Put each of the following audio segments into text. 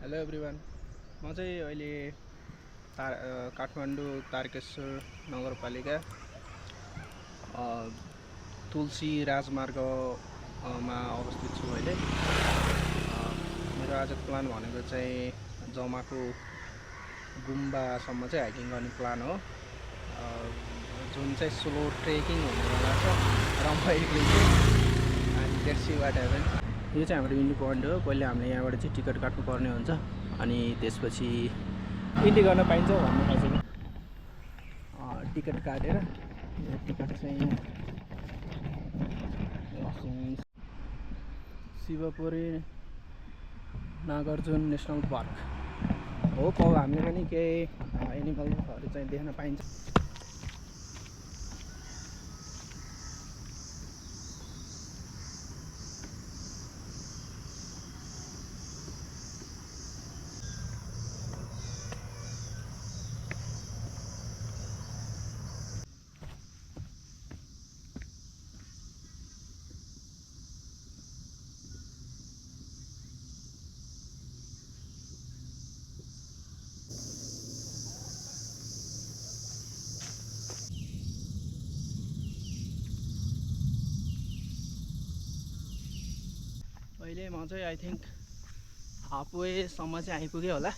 Hello everyone. म चाहिँ अहिले काठमाडौँ तारकेश्वर नगरपालिका तुलसी राजमार्गमा अवस्थित छु अहिले। मेरो आजको प्लान भनेको चाहिँ जमाको गुम्बासम्म चाहिँ हाइकिङ गर्ने प्लान हो, जुन चाहिँ स्लो ट्रेकिङ हुनेवाला छ र म एक्लै छु। अनि लेट्स सी व्हाट ह्यापन्स। यो चाहिँ हाम्रो इन्ट्री पोइन्ट हो। पहिले हामीले यहाँबाट चाहिँ टिकट काट्नुपर्ने हुन्छ, अनि त्यसपछि इन्ट्री गर्न पाइन्छ भन्नु खोजेको। टिकट काटेर टिकट चाहिँ शिवपुरी नागार्जुन नेसनल पार्क हो। हामीले पनि केही एनिमल्सहरू चाहिँ देख्न पाइन्छ। अहिले म चाहिँ आई थिङ्क हाफवेसम्म चाहिँ आइपुगेँ होला।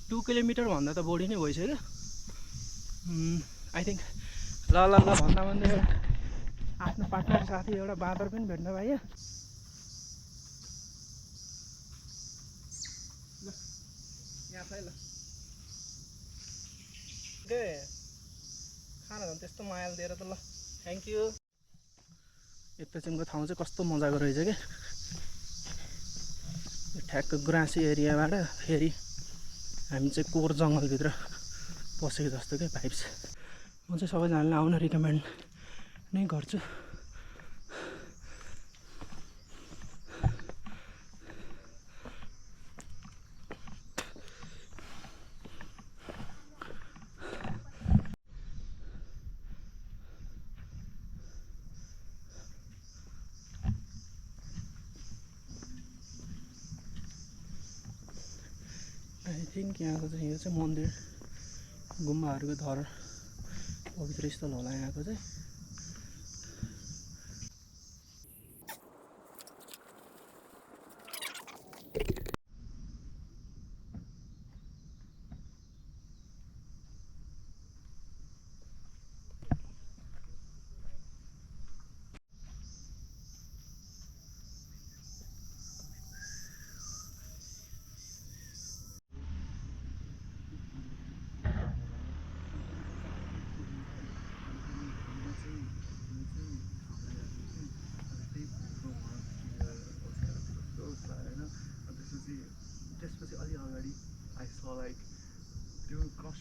2 किलोमिटरभन्दा त बढी नै भइसक्यो आई थिङ्क। ल भन्दा भन्दै आफ्नो पार्टनर साथी एउटा बाँदर पनि भेट्न पाइयो। ल यहाँ छ है। ल खाना झन् त्यस्तो मायाले दिएर त। ल थ्याङ्क यू। एकैछिनको ठाउँ चाहिँ कस्तो मजाको रहेछ क्या। ठ्याक्क गुराँसी एरियाबाट फेरि हामी चाहिँ कोर जङ्गलभित्र पसेको जस्तो क्या भाइब्स। म चाहिँ सबैजनाले आउन रिकमेन्ड नै गर्छु। आई थिङ्क यहाँको चाहिँ यो चाहिँ मन्दिर गुम्बाहरूको धर पवित्र स्थल होला यहाँको चाहिँ। त्यसपछि अलि अगाडि आई स लाइक त्यो क्रस